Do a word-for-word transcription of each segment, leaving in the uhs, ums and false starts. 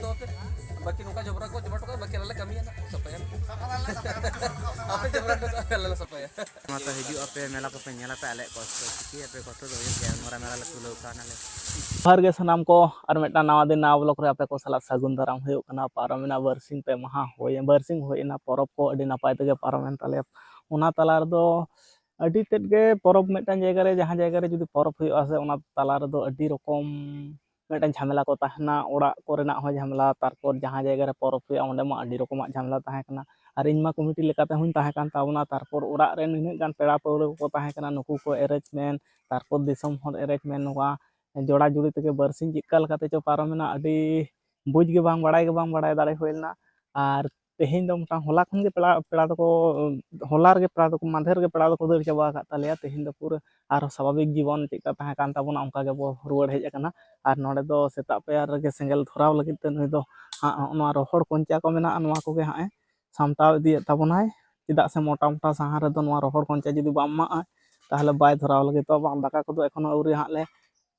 ᱫᱚᱦᱚ ᱯᱮ᱾ ᱵᱟᱹᱠᱤ ᱱᱚᱝᱠᱟ ᱡᱚᱵᱽᱨᱟ ᱠᱚ ᱡᱚᱢᱟ ᱦᱚᱴᱚ ᱠᱟᱜᱼᱟ, ᱵᱟᱹᱠᱤ ᱟᱞᱮ ᱞᱮ ᱠᱟᱹᱢᱤᱭᱟ ᱱᱟᱜ, ᱥᱟᱯᱷᱟᱭᱟ᱾ ᱟᱯᱮ ᱡᱚᱵᱽᱨᱟ ᱦᱚᱴᱚ ᱠᱟᱜ ᱯᱮ, ᱟᱞᱮ ᱞᱮ ᱥᱟᱯᱷᱟᱭᱟ᱾ ᱢᱟ ᱛᱚ ᱦᱤᱡᱩᱜ ᱟᱯᱮ, ᱢᱮᱞᱟ ᱠᱚᱯᱮ ᱧᱮᱞᱟ ᱯᱮ, ᱟᱞᱮᱭᱟᱜ ᱠᱚᱥᱴᱚ ᱪᱤᱠᱟᱹᱭᱟᱯᱮ, ᱠᱚᱥᱴᱚ ᱫᱚ ᱦᱩᱭᱩᱜ ᱜᱮᱭᱟ, ᱩᱱ ᱢᱟᱨᱟᱝ ᱢᱮᱞᱟ ᱞᱮ ᱠᱷᱩᱞᱟᱹᱣ ᱠᱟᱣᱱᱟᱞᱮ᱾ ᱡᱚᱦᱟᱨ ᱜᱮ ᱥᱟᱱᱟᱢ ᱠᱚ, ᱟᱨ ᱢᱤᱫᱴᱟᱝ ᱱᱟᱣᱟ ᱫᱤᱱ ᱱᱟᱣᱟ ᱵᱞᱚᱜ ᱨᱮ ᱟᱯᱮ ᱠᱚ ᱥᱟᱞᱟᱜ ᱥᱟᱹᱜᱩᱱ ᱫᱟᱨᱟᱢ ᱦᱩᱭᱩᱜ ᱠᱟᱱᱟ᱾ ᱯᱟᱨᱚᱢᱮᱱᱟ ᱵᱟᱨᱥᱤᱧ ᱯᱮ ᱢᱟᱦᱟ ᱦᱩᱭ, ᱵᱟᱨᱥᱤᱧ ᱦᱩᱭ ᱮᱱᱟ, ᱯᱚᱨᱚᱵᱽ ᱠᱚ ᱟᱹᱰᱤ ᱱᱟᱯᱟᱭ ᱛᱮᱜᱮ ᱯᱟᱨᱚᱢᱮᱱ ᱛᱟᱞᱮᱭᱟ᱾ ᱚᱱᱟ ᱛᱟᱞᱟ ᱨᱮᱫᱚ ᱟᱹᱰᱤ ᱛᱮᱫ ᱜᱮ ᱯᱚᱨᱚᱵᱽ, ᱢᱤᱫᱴᱟᱝ ᱡᱟᱭᱜᱟ ᱨᱮ, ᱡᱟᱦᱟᱸ ᱡᱟᱭᱜᱟ ᱨᱮ ᱡᱩᱫᱤ ᱯᱚᱨᱚᱵᱽ ᱦᱩᱭᱩᱜᱼᱟ ᱥᱮ, ᱚᱱᱟ ᱛᱟᱞᱟ ᱨᱮᱫᱚ ᱟᱹᱰᱤ ᱨᱚᱠᱚᱢ ᱢᱤᱫᱴᱟᱝ ᱡᱷᱟᱢᱮᱞᱟ ᱠᱚ ᱛᱟᱦᱮᱱᱟ, ᱚᱲᱟᱜ ᱠᱚᱨᱮᱱᱟᱜ ᱦᱚᱸ ᱡᱷᱟᱢᱮᱞᱟ, ᱛᱟᱨᱯᱚᱨ ᱡᱟᱦᱟᱸ ᱡᱟᱭᱜᱟ ᱨᱮ ᱯᱚᱨᱚᱵᱽ ᱦᱩᱭᱩᱜᱼᱟ ᱚᱸᱰᱮ ᱢᱟ ᱟᱹᱰᱤ ᱨᱚᱠᱚᱢᱟᱜ ᱡᱷᱟᱢᱮᱞᱟ ᱛᱟᱦᱮᱸ ᱠᱟᱱᱟ᱾ ᱟᱨ ᱤᱧ ᱢᱟ ᱠᱚᱢᱤᱴᱤ ᱞᱮᱠᱟᱛᱮ ᱦᱚᱸᱧ ᱛᱟᱦᱮᱸ ᱠᱟᱱ ᱛᱟᱵᱚᱱᱟ, ᱛᱟᱨᱯᱚᱨ ᱚᱲᱟᱜ ᱨᱮ ᱱᱤᱱᱟᱹᱜ ᱜᱟᱱ ᱯᱮᱲᱟ ᱯᱟᱹᱣᱲᱟᱹ ᱠᱚᱠᱚ ᱛᱟᱦᱮᱸ ᱠᱟᱱᱟ, ᱱᱩᱠᱩ ᱠᱚ arrangement, ᱛᱟᱨᱯᱚᱨ ᱫᱤᱥᱚᱢ ᱦᱚᱲ arrangement, ᱱᱚᱣᱟ ᱡᱚᱲᱟ ᱡᱩᱲᱤ ᱛᱮᱜᱮ ᱵᱟᱨᱥᱤᱧ ᱪᱮᱫᱠᱟ ᱞᱮᱠᱟᱛᱮ ᱪᱚ ᱯᱟᱨᱚᱢᱮᱱᱟ, ᱟᱹᱰᱤ ᱵᱩᱡᱽ ᱜᱮ ᱵᱟᱝ ᱵᱟᱲᱟᱭ ᱜᱮ ᱵᱟᱝ ᱵᱟᱲᱟᱭ ᱫᱟᱲᱮ ᱦᱩᱭ ᱞᱮᱱᱟ᱾ ᱟᱨ ᱛᱮᱦᱮᱧ ᱫᱚ ᱢᱤᱫᱴᱟᱝ ᱦᱚᱞᱟ ᱠᱷᱚᱱ ᱜᱮ ᱯᱮᱲᱟ, ᱯᱮᱲᱟ ᱫᱚᱠᱚ, ᱦᱚᱞᱟ ᱨᱮᱜᱮ ᱯᱮᱲᱟ ᱫᱚᱠᱚ, ᱢᱟᱫᱷᱮᱨ ᱨᱮᱜᱮ ᱯᱮᱲᱟ ᱫᱚᱠᱚ ᱫᱟᱹᱲ ᱪᱟᱵᱟ ᱟᱠᱟᱫ ᱛᱟᱞᱮᱭᱟ᱾ ᱛᱮᱦᱮᱧ ᱫᱚ ᱯᱩᱨᱟᱹ ᱟᱨᱦᱚᱸ ᱥᱟᱵᱷᱟᱵᱤᱠ ᱡᱤᱵᱚᱱ ᱪᱮᱫᱠᱟ ᱛᱟᱦᱮᱸ ᱠᱟᱱ ᱛᱟᱵᱚᱱᱟ ᱚᱱᱠᱟ ᱜᱮᱵᱚ ᱨᱩᱣᱟᱹᱲ ᱦᱮᱡ ᱟᱠᱟᱱᱟ᱾ ᱟᱨ ᱱᱚᱰᱮ ᱫᱚ ᱥᱮᱛᱟᱜ ᱯᱟᱭᱟᱨ ᱨᱮᱜᱮ ᱥᱮᱸᱜᱮᱞ ᱫᱷᱚᱨᱟᱣ ᱞᱟᱹᱜᱤᱫ ᱛᱮ ᱱᱩᱭ ᱫᱚ ᱦᱟᱸᱜ ᱱᱚᱜᱼᱚ ᱱᱚᱣᱟ ᱨᱚᱦᱚᱲ ᱠᱚᱧᱪᱟ ᱠᱚ ᱢᱮᱱᱟᱜᱼᱟ, ᱱᱚᱣᱟ ᱠᱚᱜᱮ ᱦᱟᱸᱜ ᱮ ᱥᱟᱢᱴᱟᱣ ᱤᱫᱤᱭᱮᱫ ᱛᱟᱵᱚᱱᱟᱭ᱾ ᱪᱮᱫᱟᱜ ᱥᱮ ᱢᱚᱴᱟ ᱢᱚᱴᱟ ᱥᱟᱦᱟᱱ ᱨᱮᱫᱚ ᱱᱚᱣᱟ ᱨᱚᱦᱚᱲ ᱠᱚᱧᱪᱟ ᱡᱩᱫᱤ ᱵᱟᱢ ᱢᱟᱜᱼᱟ, ᱛᱟᱦᱚᱞᱮ ᱵᱟᱭ ᱫᱷᱚᱨᱟᱣ ᱞᱟᱹᱜᱤᱫᱚᱜᱼᱟ᱾ ᱵᱟᱝ ᱫᱟᱠᱟ ᱠᱚᱫᱚ ᱮᱠᱷᱚᱱᱳ ᱟᱹᱣᱨᱤ ᱦᱟᱸᱜ ᱞᱮ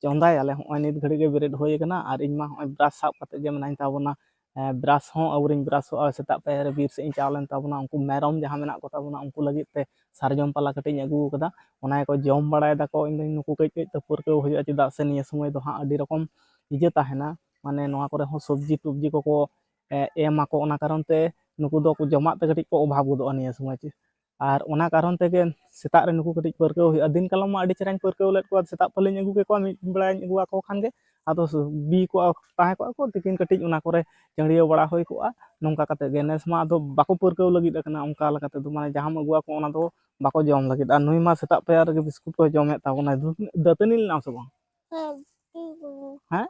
ᱪᱚᱸᱫᱟᱭᱟᱞᱮ᱾ ᱦᱚᱸᱜᱼᱚᱭ ᱱᱤᱛ ᱜᱷᱟᱹᱲᱤᱡ ᱜᱮ ᱵᱮᱨᱮᱫ ᱦᱩᱭ ᱟᱠᱟᱱᱟ ᱟᱨ ᱤᱧ ᱢᱟ ᱦᱚᱸᱜᱼᱚᱭ ᱵᱨᱟᱥ ᱥᱟᱵ ᱠᱟᱛᱮ ᱜᱮ ᱢᱮᱱᱟᱧ ᱛᱟᱵᱚᱱᱟ᱾ ᱮᱸ, ᱵᱨᱟᱥ ᱦᱚᱸ ᱟᱹᱣᱨᱤᱧ ᱵᱨᱟᱥᱚᱜᱼᱟ, ᱥᱮᱛᱟᱜ ᱯᱟᱭᱟᱨ ᱨᱮ ᱵᱤᱨ ᱥᱮᱫ ᱤᱧ ᱪᱟᱞᱟᱣ ᱞᱮᱱ ᱛᱟᱵᱚᱱᱟ᱾ ᱩᱱᱠᱩ ᱢᱮᱨᱚᱢ ᱡᱟᱦᱟᱸ ᱢᱮᱱᱟᱜ ᱠᱚ ᱛᱟᱵᱚᱱᱟ ᱩᱱᱠᱩ ᱞᱟᱹᱜᱤᱫ ᱛᱮ ᱥᱟᱨᱡᱚᱢ ᱯᱟᱞᱟ ᱠᱟᱹᱴᱤᱡ ᱤᱧ ᱟᱹᱜᱩ ᱟᱠᱟᱫᱟ, ᱚᱱᱟ ᱜᱮᱠᱚ ᱡᱚᱢ ᱵᱟᱲᱟᱭ ᱫᱟᱠᱚ᱾ ᱤᱧ ᱫᱚ ᱱᱩᱠᱩ ᱠᱟᱹᱡ ᱠᱟᱹᱡ ᱛᱮ ᱯᱟᱹᱨᱠᱟᱹᱣ ᱦᱩᱭᱩᱜᱼᱟ, ᱪᱮᱫᱟᱜ ᱥᱮ ᱱᱤᱭᱟᱹ ᱥᱚᱢᱚᱭ ᱫᱚ ᱦᱟᱸᱜ ᱟᱹᱰᱤ ᱨᱚᱠᱚᱢ ᱤᱭᱟᱹ ᱛᱟᱦᱮᱱᱟ, ᱢᱟᱱᱮ ᱱᱚᱣᱟ ᱠᱚᱨᱮ ᱦᱚᱸ ᱥᱚᱵᱽᱡᱤ ᱴᱚᱵᱽᱡᱤ ᱠᱚᱠᱚ, ᱮ, ᱮᱢ ᱟᱠᱚ, ᱚᱱᱟ ᱠᱟᱨᱚᱱ ᱛᱮ ᱱᱩᱠᱩ ᱫᱚ ᱡᱚᱢᱟᱜ ᱛᱮ ᱠᱟᱹᱴᱤᱡ ᱠᱚ ᱚᱵᱷᱟᱵᱽ ᱜᱚᱫᱚᱜᱼᱟ ᱱᱤᱭᱟᱹ ᱥᱚᱢᱚᱭ᱾ ᱟᱨ ᱚᱱᱟ ᱠᱟᱨᱚᱱ ᱛᱮᱜᱮ ᱥᱮᱛᱟᱜ ᱨᱮ ᱱᱩᱠᱩ ᱠᱟᱹᱴᱤᱡ ᱯᱟᱹᱨᱠᱟᱹᱣ ᱦᱩᱭᱩᱜᱼᱟ᱾ ᱫᱤᱱ ᱠᱟᱞᱚᱢ ᱢᱟ ᱟᱹᱰᱤ ᱪᱮᱦᱨᱟᱧ ᱯᱟᱹᱨᱠᱟᱹᱣ ᱞᱮᱫ ᱠᱚᱣᱟ, ᱥᱮᱛᱟᱜ ᱯᱟᱹᱞᱤᱧ ᱟᱹᱜᱩ ᱠᱮᱠᱚᱣᱟ, ᱢᱤᱫ ᱵᱮᱲᱟᱧ ᱟᱹᱜᱩ ᱟᱠᱚ ᱠᱷᱟᱱ ᱜᱮ ᱟᱫᱚ ᱥᱩ-, ᱵᱤ ᱠᱚᱜᱼᱟ, ᱛᱟᱦᱮᱸ ᱠᱚᱜᱼᱟ ᱠᱚ, ᱛᱤᱠᱤᱱ ᱠᱟᱹᱴᱤᱡ ᱚᱱᱟ ᱠᱚᱨᱮ ᱪᱟᱹᱲᱭᱟᱹᱣ ᱵᱟᱲᱟ ᱦᱩᱭ ᱠᱚᱜᱼᱟ᱾ ᱱᱚᱝᱠᱟ ᱠᱟᱛᱮ ᱜᱮ ᱱᱮᱥ ᱢᱟ ᱟᱫᱚ ᱵᱟᱠᱚ ᱯᱟᱹᱨᱠᱟᱹᱣ ᱞᱟᱹᱜᱤᱫ ᱟᱠᱟᱱᱟ ᱚᱱᱠᱟ ᱞᱮᱠᱟ ᱛᱮᱫᱚ, ᱢᱟᱱᱮ ᱡᱟᱦᱟᱸᱢ ᱟᱹᱜᱩ ᱟᱠᱚ ᱚᱱᱟ ᱫᱚ ᱵᱟᱠᱚ ᱡᱚᱢ ᱞᱟᱹᱜᱤᱫ᱾ ᱟᱨ ᱱᱩᱭ ᱢᱟ ᱥᱮᱛᱟᱜ ᱯᱟᱭᱟᱨ ᱨᱮᱜᱮ ᱵᱤᱥᱠᱩᱴ ᱠᱚᱭ ᱡᱚᱢᱮᱫ ᱛᱟᱵᱚᱱᱟᱭ᱾ ᱫᱟᱹᱛᱟᱹᱱᱤ ᱞᱮᱱᱟᱢ ᱥᱮ ᱵᱟᱝ? ᱦᱮᱸ, ᱫᱟᱹᱛᱟᱹᱱᱤ ᱞᱮᱱᱟᱹᱧ᱾ ᱦᱮᱸ?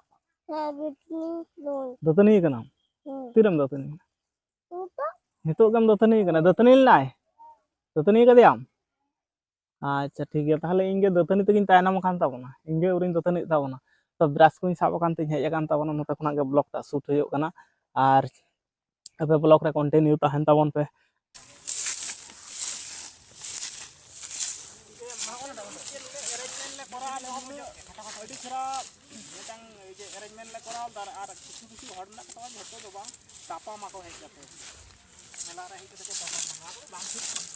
ᱦᱮᱸ, ᱫᱟᱹᱛᱟᱹᱱᱤ ᱞᱮᱱᱟᱹᱧ᱾ ᱫᱟᱹᱛᱟᱹᱱᱤ ᱠᱟᱱᱟᱢ? ᱦᱮᱸ᱾ ᱛᱤᱨᱮᱢ ᱫᱟᱹᱛᱟᱹᱱᱤ ᱠᱟᱱᱟ? ᱱᱤᱛᱚᱜ? ᱱᱤᱛᱚᱜ ᱜᱮᱢ ᱫᱟᱹᱛᱟᱹᱱᱤ ᱠᱟᱱᱟ? ᱫᱟᱹᱛᱟᱹᱱᱤ ᱞᱮᱱᱟᱭ? ᱫᱟᱹᱛᱟᱹᱱᱤ ᱠᱟᱫᱮᱭᱟᱢ? ᱟᱪᱪᱷᱟ, ᱴᱷᱤᱠ ᱜᱮᱭᱟ, ᱛᱟᱦᱚᱞᱮ ᱤᱧ ᱜᱮ ᱫᱟᱹᱛᱟᱹᱱᱤ ᱛᱮᱜᱤᱧ ᱛᱟᱭᱱᱚᱢ ᱟᱠᱟᱱ ᱛᱟᱵᱚᱱᱟ, ᱤᱧ ᱜᱮ ᱟᱹᱣᱨᱤᱧ ᱫᱟᱹᱛᱟᱹᱱᱤᱜ ᱛᱟᱵᱚᱱᱟ᱾ ᱛᱚ, ᱵᱨᱟᱥ ᱠᱚᱧ ᱥᱟᱵ ᱟᱠᱟᱱ ᱛᱤᱧ ᱦᱮᱡ ᱟᱠᱟᱱ ᱛᱟᱵᱚᱱᱟ, ᱱᱚᱛᱮ ᱠᱷᱚᱱᱟᱜ ᱜᱮ ᱵᱞᱚᱜ ᱴᱟᱜ ᱥᱩᱴ ᱦᱩᱭᱩᱜ ᱠᱟᱱᱟ, ᱟᱨ ᱟᱯᱮ ᱵᱞᱚᱜ ᱨᱮ ᱠᱚᱱᱴᱤᱱᱤᱭᱩ ᱛᱟᱦᱮᱱ ᱛᱟᱵᱚᱱ ᱯᱮ᱾ ᱟᱨᱮᱧᱡᱽᱢᱮᱱᱴ ᱞᱮ ᱠᱚᱨᱟᱣ ᱞᱮ ᱦᱚᱸ ᱵᱩᱡᱷᱟᱹᱜ ᱟᱹᱰᱤ ᱪᱮᱦᱨᱟ ᱢᱤᱫᱴᱟᱝ ᱤᱭᱟᱹ ᱟᱨᱮᱧᱡᱽᱢᱮᱱᱴ ᱞᱮ ᱠᱚᱨᱟᱣ ᱞᱮᱫᱟ᱾ ᱟᱨ ᱠᱤᱪᱷᱩ ᱠᱤᱪᱷᱩ ᱦᱚᱲ ᱢᱮᱱᱟᱜ ᱠᱚᱣᱟ, ᱡᱷᱚᱛᱚ ᱫᱚ ᱵᱟᱝ, ᱛᱟᱯᱟᱢ ᱟᱠᱚ ᱦᱮᱡ ᱠᱟᱛᱮ᱾ ᱢᱮᱞᱟ ᱨᱮ ᱦᱮᱡ ᱠᱟᱛᱮ ᱠᱚ ᱛᱟᱯᱟᱢᱟ, ᱱᱚᱣᱟ ᱠᱚᱫᱚ ᱵᱟᱝ ᱴᱷᱤᱠ ᱠᱟᱱᱟ᱾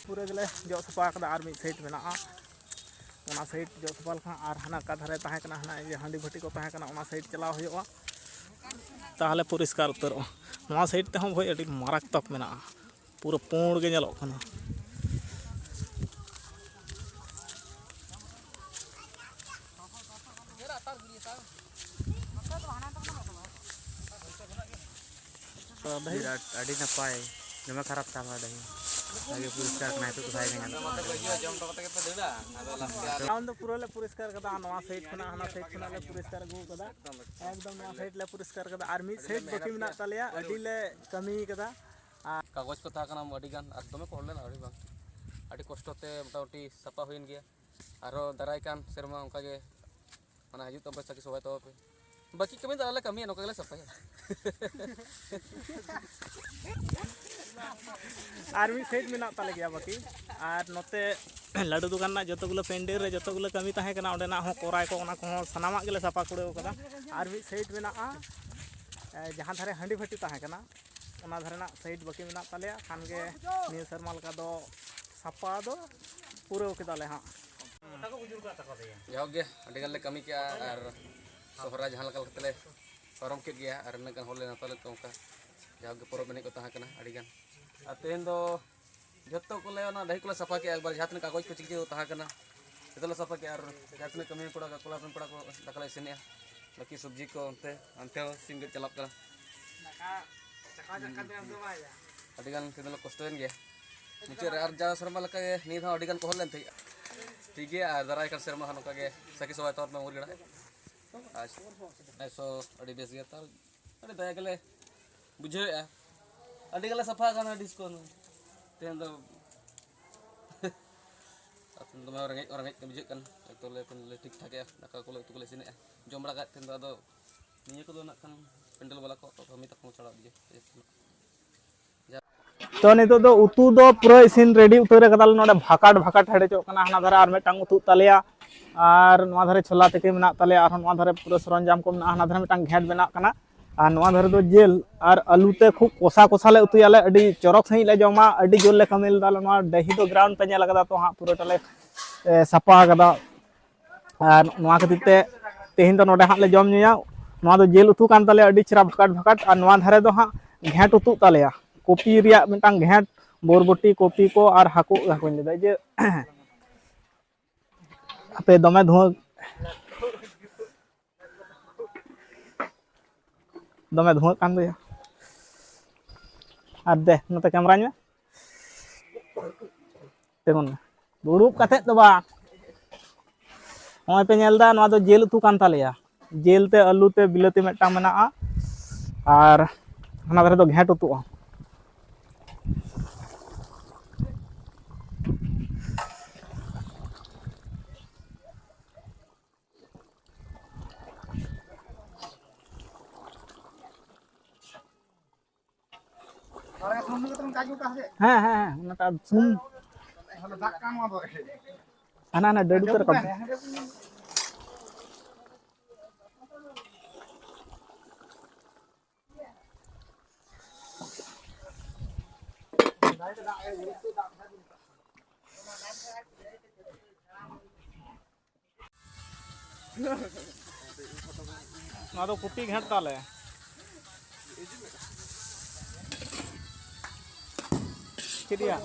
ᱯᱩᱨᱟᱹ ᱜᱮᱞᱮ ᱡᱚᱜ ᱥᱟᱯᱷᱟ ᱠᱟᱫᱟ, ᱟᱨ ᱢᱤᱫ ᱥᱟᱭᱤᱰ ᱢᱮᱱᱟᱜᱼᱟ᱾ ᱚᱱᱟ ᱥᱟᱭᱤᱰ ᱡᱚᱜ ᱥᱟᱯᱷᱟ ᱞᱮᱠᱷᱟᱱ, ᱟᱨ ᱦᱟᱱᱟ ᱚᱠᱟ ᱫᱷᱟᱨᱮ ᱛᱟᱦᱮᱸ ᱠᱟᱱᱟ, ᱦᱟᱱᱟ ᱤᱭᱟᱹ ᱦᱟᱺᱰᱤ ᱵᱷᱟᱹᱴᱤ ᱠᱚ ᱛᱟᱦᱮᱸ ᱠᱟᱱᱟ, ᱚᱱᱟ ᱥᱟᱭᱤᱰ ᱪᱟᱞᱟᱣ ᱦᱩᱭᱩᱜᱼᱟ, ᱛᱟᱦᱚᱞᱮ ᱯᱚᱨᱤᱥᱠᱟᱨ ᱩᱛᱟᱹᱨᱚᱜᱼᱟ᱾ ᱱᱚᱣᱟ ᱥᱟᱭᱤᱰ ᱛᱮᱦᱚᱸ ᱵᱷᱟᱹᱭ ᱟᱹᱰᱤ ᱢᱟᱨᱟᱠᱛᱚᱠ ᱢᱮᱱᱟᱜᱼᱟ, ᱯᱩᱨᱟᱹ ᱯᱩᱸᱲ ᱜᱮ ᱧᱮᱞᱚᱜ ᱠᱟᱱᱟ᱾ ᱰᱟᱹᱦᱤ ᱵᱤᱨᱟᱴ, ᱟᱹᱰᱤ ᱱᱟᱯᱟᱭ, ᱫᱚᱢᱮ ᱠᱷᱟᱨᱟᱯ ᱛᱟᱦᱮᱸ ᱞᱮᱱᱟ ᱰᱟᱹᱦᱤ᱾ ᱵᱷᱟᱜᱮ ᱯᱚᱨᱤᱥᱠᱟᱨ ᱠᱟᱱᱟ, ᱱᱤᱛᱚᱜ ᱫᱚ ᱵᱷᱟᱜᱮ ᱜᱮ ᱧᱮᱞᱚᱜ ᱠᱟᱱᱟ᱾ ᱴᱟᱣᱩᱱ ᱫᱚ ᱯᱩᱨᱟᱹ ᱞᱮ ᱯᱚᱨᱤᱥᱠᱟᱨ ᱠᱟᱫᱟ, ᱱᱚᱣᱟ ᱥᱟᱭᱤᱰ ᱠᱷᱚᱱᱟᱜ ᱦᱟᱱᱟ ᱥᱟᱭᱤᱰ ᱠᱷᱚᱱᱟᱜ ᱞᱮ ᱯᱚᱨᱤᱥᱠᱟᱨ ᱟᱹᱜᱩ ᱠᱟᱫᱟ᱾ ᱮᱠᱫᱚᱢ ᱱᱚᱣᱟ ᱥᱟᱭᱤᱰ ᱞᱮ ᱯᱚᱨᱤᱥᱠᱟᱨ ᱠᱟᱫᱟ, ᱟᱨ ᱢᱤᱫ ᱥᱟᱭᱤᱰ ᱵᱟᱹᱠᱤ ᱢᱮᱱᱟᱜ ᱛᱟᱞᱮᱭᱟ, ᱟᱹᱰᱤ ᱞᱮ ᱠᱟᱹᱢᱤ ᱠᱟᱫᱟ᱾ ᱟᱨ ᱠᱟᱜᱚᱡᱽ ᱠᱚ ᱛᱟᱦᱮᱸ ᱠᱟᱱᱟ ᱟᱹᱰᱤ ᱜᱟᱱ, ᱟᱨ ᱫᱚᱢᱮ ᱠᱚ ᱦᱚᱲ ᱞᱮᱱᱟ, ᱟᱹᱰᱤ ᱵᱟᱝ, ᱟᱹᱰᱤ ᱠᱚᱥᱴᱚ ᱛᱮ ᱢᱚᱴᱟᱢᱩᱴᱤ ᱥᱟᱯᱷᱟ ᱦᱩᱭᱮᱱ ᱜᱮᱭᱟ᱾ ᱟᱨᱦᱚᱸ ᱫᱟᱨᱟᱭ ᱠᱟᱱ ᱥᱮᱨᱢᱟ ᱚᱱᱠᱟ ᱜᱮ ᱢᱟᱱᱮ ᱦᱤᱡᱩᱜ ᱛᱟᱵᱚᱱ ᱯᱮ, ᱥᱟᱹᱠᱷᱤ ᱥᱚᱵᱷᱟᱭ ᱛᱟᱵᱚᱱ ᱯᱮ᱾ ᱵᱟᱹᱠᱤ ᱠᱟᱹᱢᱤ ᱫᱚ ᱟᱞᱮ ᱠᱟᱹᱢᱤᱭᱟ, ᱱᱚᱝᱠᱟ ᱜᱮᱞᱮ ᱥᱟᱯᱷᱟᱭᱟ᱾ ᱟᱨ ᱢᱤᱫ ᱥᱟᱭᱤᱰ ᱢᱮᱱᱟᱜ ᱛᱟᱞᱮ ᱜᱮᱭᱟ ᱵᱟᱹᱠᱤ᱾ ᱟᱨ ᱱᱚᱛᱮ ᱞᱟᱹᱰᱩ ᱫᱚᱠᱟᱱ ᱨᱮᱱᱟᱜ ᱡᱚᱛᱚ ᱜᱩᱞᱟᱹ ᱯᱮᱱᱰᱮᱞ ᱨᱮ ᱡᱚᱛᱚ ᱜᱩᱞᱟᱹ ᱠᱟᱹᱢᱤ ᱛᱟᱦᱮᱸ ᱠᱟᱱᱟ, ᱚᱸᱰᱮᱱᱟᱜ ᱦᱚᱸ ᱠᱚᱨᱟᱭ ᱠᱚ, ᱚᱱᱟ ᱠᱚᱦᱚᱸ ᱥᱟᱱᱟᱢᱟᱜ ᱜᱮᱞᱮ ᱥᱟᱯᱷᱟ ᱠᱩᱲᱟᱹᱣ ᱠᱟᱫᱟ᱾ ᱟᱨ ᱢᱤᱫ ᱥᱟᱭᱤᱰ ᱢᱮᱱᱟᱜᱼᱟ, ᱮ, ᱡᱟᱦᱟᱸ ᱫᱷᱟᱨᱮ ᱦᱟᱺᱰᱤ ᱵᱷᱟᱹᱴᱤ ᱛᱟᱦᱮᱸ ᱠᱟᱱᱟ, ᱚᱱᱟ ᱫᱷᱟᱨᱮᱱᱟᱜ ᱥᱟᱭᱤᱰ ᱵᱟᱹᱠᱤ ᱢᱮᱱᱟᱜ ᱛᱟᱞᱮᱭᱟ, ᱠᱷᱟᱱ ᱜᱮ ᱱᱤᱭᱟᱹ ᱥᱮᱨᱢᱟ ᱞᱮᱠᱟ ᱫᱚ ᱥᱟᱯᱟ ᱫᱚ ᱯᱩᱨᱟᱹᱣ ᱠᱮᱫᱟᱞᱮ ᱦᱟᱸᱜ᱾ ᱡᱟᱭᱦᱳᱠ ᱜᱮ, ᱟᱹᱰᱤ ᱜᱟᱱ ᱞᱮ ᱠᱟᱹᱢᱤ ᱠᱮᱜᱼᱟ, ᱟᱨ ᱥᱚᱦᱨᱟᱭ ᱡᱟᱦᱟᱸ ᱞᱮᱠᱟ ᱠᱟᱛᱮ ᱞᱮ ᱯᱟᱨᱚᱢ ᱠᱮᱫ ᱜᱮᱭᱟ, ᱟᱨ ᱤᱱᱟᱹᱜ ᱜᱟᱱ ᱦᱚᱲ ᱞᱮ ᱱᱮᱣᱛᱟ ᱞᱮᱫ ᱠᱚᱣᱟ ᱚᱱᱠᱟ, ᱡᱟᱦᱟᱸ ᱜᱮ ᱯᱚᱨᱚᱵᱽ ᱮᱱᱮᱡ ᱠᱚ ᱛᱟᱦᱮᱸ ᱠᱟᱱᱟ ᱟᱹᱰᱤ ᱜᱟᱱ᱾ ᱟᱨ ᱛᱮᱦᱮᱧ ᱫᱚ ᱡᱷᱚᱛᱚ ᱠᱚᱞᱮ ᱚᱱᱟ ᱰᱟᱹᱦᱤ ᱠᱚᱞᱮ ᱥᱟᱯᱷᱟ ᱠᱮᱜᱼᱟ ᱮᱠᱵᱟᱨ, ᱡᱟᱦᱟᱸ ᱛᱤᱱᱟᱹᱜ ᱠᱟᱜᱚᱡᱽ ᱠᱚ ᱪᱤᱠᱤ ᱠᱚ ᱛᱟᱦᱮᱸ ᱠᱟᱱᱟ ᱡᱷᱚᱛᱚ ᱞᱮ ᱥᱟᱯᱷᱟ ᱠᱮᱜᱼᱟ᱾ ᱟᱨ ᱡᱟᱦᱟᱸ ᱛᱤᱱᱟᱹᱜ ᱠᱟᱹᱢᱤ ᱠᱚᱲᱟ ᱠᱚᱲᱟ ᱨᱮᱱ ᱠᱚᱲᱟ ᱠᱚ ᱫᱟᱠᱟ ᱞᱮ ᱤᱥᱤᱱᱮᱜᱼᱟ, ᱵᱟᱹᱠᱤ ᱥᱚᱵᱽᱡᱤ ᱠᱚ ᱚᱱᱛᱮ ᱦᱟᱱᱛᱮ ᱦᱚᱸ ᱥᱤᱢ ᱜᱮᱫ ᱪᱟᱞᱟᱜ ᱠᱟᱱᱟ᱾ ᱟᱹᱰᱤ ᱜᱟᱱ ᱛᱮᱫᱚ ᱞᱮ ᱠᱚᱥᱴᱚᱭᱮᱱ ᱜᱮᱭᱟ ᱢᱩᱪᱟᱹᱫ ᱨᱮ, ᱟᱨ ᱡᱟᱣ ᱥᱮᱨᱢᱟ ᱞᱮᱠᱟ ᱜᱮ ᱱᱤᱭᱟᱹ ᱫᱷᱟᱣ ᱟᱹᱰᱤ ᱜᱟᱱ ᱠᱚ ᱦᱚᱲ ᱞᱮᱱ ᱛᱟᱦᱮᱸᱜᱼᱟ᱾ ᱴᱷᱤᱠ ᱜᱮᱭᱟ, ᱟᱨ ᱫᱟᱨᱟᱭ ᱠᱟᱱ ᱥᱮᱨᱢᱟ ᱦᱚᱸ ᱱᱚᱝᱠᱟ ᱜᱮ ᱥᱟᱹᱠᱷᱤ ᱥᱚᱵᱷᱟ ᱛᱚᱨ ᱢᱮ ᱩᱨᱜᱟᱲᱟ᱾ ᱟᱨ ᱱᱮᱥ ᱦᱚᱸ ᱟᱹᱰᱤ ᱵᱮᱥ ᱜᱮ, ᱛᱟᱦᱚᱞᱮ ᱟᱹᱰᱤ ᱫᱟᱭᱟ ᱜᱮᱞᱮ ᱵᱩᱡᱷᱟᱹᱣᱮᱫᱼᱟ᱾ ᱟᱹᱰᱤ ᱜᱮᱞᱮ ᱥᱟᱯᱷᱟ ᱟᱠᱟᱱᱟ ᱰᱤᱥᱠᱚ ᱛᱮᱦᱮᱧ ᱫᱚ᱾ ᱟᱨ ᱫᱚᱢᱮ ᱨᱮᱸᱜᱮᱡ ᱨᱮᱸᱜᱮᱡ ᱜᱮ ᱵᱩᱡᱷᱟᱹᱜ ᱠᱟᱱᱟ᱾ ᱮᱠᱫᱚᱢ ᱞᱮ ᱴᱷᱤᱠ ᱴᱷᱟᱠ ᱮᱜᱼᱟ, ᱫᱟᱠᱟ ᱠᱚᱞᱮ ᱩᱛᱩ ᱠᱚᱞᱮ ᱤᱥᱤᱱᱮᱜᱼᱟ, ᱡᱚᱢ ᱵᱟᱲᱟ ᱠᱟᱜ ᱛᱮᱦᱮᱧ ᱫᱚ ᱟᱫᱚ ᱱᱤᱭᱟᱹ ᱠᱚᱫᱚ ᱱᱟᱜ ᱠᱷᱟᱱ ᱯᱮᱱᱰᱮᱞ ᱵᱟᱞᱟ ᱠᱚ ᱠᱟᱹᱢᱤ ᱛᱟᱠᱚ ᱪᱷᱟᱲᱟᱣ ᱤᱫᱤᱭᱟ᱾ ᱛᱚ ᱱᱤᱛᱚᱜ ᱫᱚ ᱩᱛᱩ ᱫᱚ ᱯᱩᱨᱟᱹ ᱤᱥᱤᱱ ᱨᱮᱰᱤ ᱩᱛᱟᱹᱨ ᱟᱠᱟᱫᱟᱞᱮ᱾ ᱱᱚᱰᱮ ᱵᱷᱟᱠᱟᱴ ᱵᱷᱟᱠᱟᱴ ᱦᱮᱰᱮᱡᱚᱜ ᱠᱟᱱᱟ, ᱦᱟᱱᱟ ᱫᱷᱟᱨᱮ ᱟᱨ ᱢᱤᱫᱴᱟᱝ ᱩᱛᱩᱜ ᱛᱟᱞᱮᱭᱟ, ᱟᱨ ᱱᱚᱣᱟ ᱫᱷᱟᱨᱮ ᱪᱷᱳᱞᱟ ᱛᱤᱠᱤ ᱢᱮᱱᱟᱜ ᱛᱟᱞᱮᱭᱟ, ᱟᱨᱦᱚᱸ ᱱᱚᱣᱟ ᱫᱷᱟᱨᱮ ᱯᱩᱨᱟᱹ ᱥᱚᱨᱚᱧᱡᱟᱢ ᱠᱚ ᱢᱮᱱᱟᱜᱼᱟ, ᱦᱟᱱᱟ ᱫᱷᱟᱨᱮ ᱢᱤᱫᱴᱟᱝ ᱜᱷᱮᱸᱴ ᱵᱮᱱᱟᱜ ᱠᱟᱱᱟ᱾ ᱟᱨ ᱱᱚᱣᱟ ᱫᱷᱟᱨᱮ ᱫᱚ ᱡᱤᱞ ᱟᱨ ᱟᱹᱞᱩ ᱛᱮ ᱠᱷᱩᱵ ᱠᱚᱥᱟ ᱠᱚᱥᱟ ᱞᱮ ᱩᱛᱩᱭᱟᱞᱮ, ᱟᱹᱰᱤ ᱪᱚᱨᱚᱠ ᱥᱟᱺᱦᱤᱡ ᱞᱮ ᱡᱚᱢᱟ, ᱟᱹᱰᱤ ᱡᱳᱨ ᱞᱮ ᱠᱟᱹᱢᱤ ᱞᱮᱫᱟ᱾ ᱱᱚᱣᱟ ᱰᱟᱹᱦᱤ ᱫᱚ ᱜᱨᱟᱣᱩᱱᱰ ᱯᱮ ᱧᱮᱞ ᱟᱠᱟᱫᱟ ᱛᱚ ᱦᱟᱸᱜ, ᱯᱩᱨᱟᱹᱴᱟ ᱞᱮ ᱮ, ᱥᱟᱯᱷᱟ ᱟᱠᱟᱫᱟ᱾ ᱟᱨ ᱱᱚᱣᱟ ᱠᱷᱟᱹᱛᱤᱨ ᱛᱮ ᱛᱮᱦᱮᱧ ᱫᱚ ᱱᱚᱰᱮ ᱦᱟᱸᱜ ᱞᱮ ᱡᱚᱢ ᱧᱩᱭᱟ᱾ ᱱᱚᱣᱟ ᱫᱚ ᱡᱤᱞ ᱩᱛᱩ ᱠᱟᱱ ᱛᱟᱞᱮᱭᱟ, ᱟᱹᱰᱤ ᱪᱮᱦᱨᱟ ᱵᱷᱟᱠᱟᱴ ᱵᱷᱟᱠᱟᱴ᱾ ᱟᱨ ᱱᱚᱣᱟ ᱫᱷᱟᱨᱮ ᱫᱚ ᱦᱟᱸᱜ ᱜᱷᱮᱸᱴ ᱩᱛᱩᱜ ᱛᱟᱞᱮᱭᱟ, ᱠᱚᱯᱤ ᱨᱮᱭᱟᱜ ᱢᱤᱫᱴᱟᱝ ᱜᱷᱮᱸᱴ, ᱵᱚᱨᱵᱚᱴᱤ, ᱠᱚᱯᱤ ᱠᱚ ᱟᱨ ᱦᱟᱹᱠᱩ, ᱦᱟᱹᱠᱩᱧ ᱞᱟᱹᱭᱫᱟ ᱡᱮ ᱦᱟᱯᱮ ᱫᱚᱢᱮ ᱫᱷᱩᱣᱟᱹ, ᱫᱚᱢᱮ ᱫᱷᱩᱣᱟᱹᱜ ᱠᱟᱱ ᱫᱚᱭᱟ᱾ ᱟᱨ ᱫᱮ ᱱᱚᱛᱮ ᱠᱮᱢᱨᱟᱧ ᱢᱮ, ᱛᱤᱸᱜᱩᱱ ᱢᱮ, ᱫᱩᱲᱩᱵ ᱠᱟᱛᱮᱫ ᱫᱚ ᱵᱟᱝ᱾ ᱱᱚᱜᱼᱚᱭ ᱯᱮ ᱧᱮᱞ ᱮᱫᱟ, ᱱᱚᱣᱟ ᱫᱚ ᱡᱤᱞ ᱩᱛᱩ ᱠᱟᱱ ᱛᱟᱞᱮᱭᱟ᱾ ᱡᱤᱞ ᱛᱮ ᱟᱹᱞᱩ ᱛᱮ ᱵᱤᱞᱟᱹᱛᱤ ᱢᱤᱫᱴᱟᱝ ᱢᱮᱱᱟᱜᱼᱟ, ᱟᱨ ᱦᱟᱱᱟ ᱫᱷᱟᱨᱮ ᱫᱚ ᱜᱷᱮᱸᱴ ᱩᱛᱩᱜᱼᱟ᱾ ᱦᱮᱸ, ᱦᱮᱸ, ᱦᱮᱸ, ᱚᱱᱟᱴᱟᱜ ᱥᱩᱱᱩᱢ᱾ ᱦᱟᱱᱟ, ᱦᱟᱱᱟ ᱰᱟᱹᱰᱩ ᱛᱮ ᱨᱟᱠᱟᱵ᱾ ᱱᱚᱣᱟ ᱫᱚ ᱠᱚᱯᱤ ᱜᱷᱮᱸᱴ ᱛᱟᱞᱮ᱾ ᱪᱮᱫ ᱭᱟ?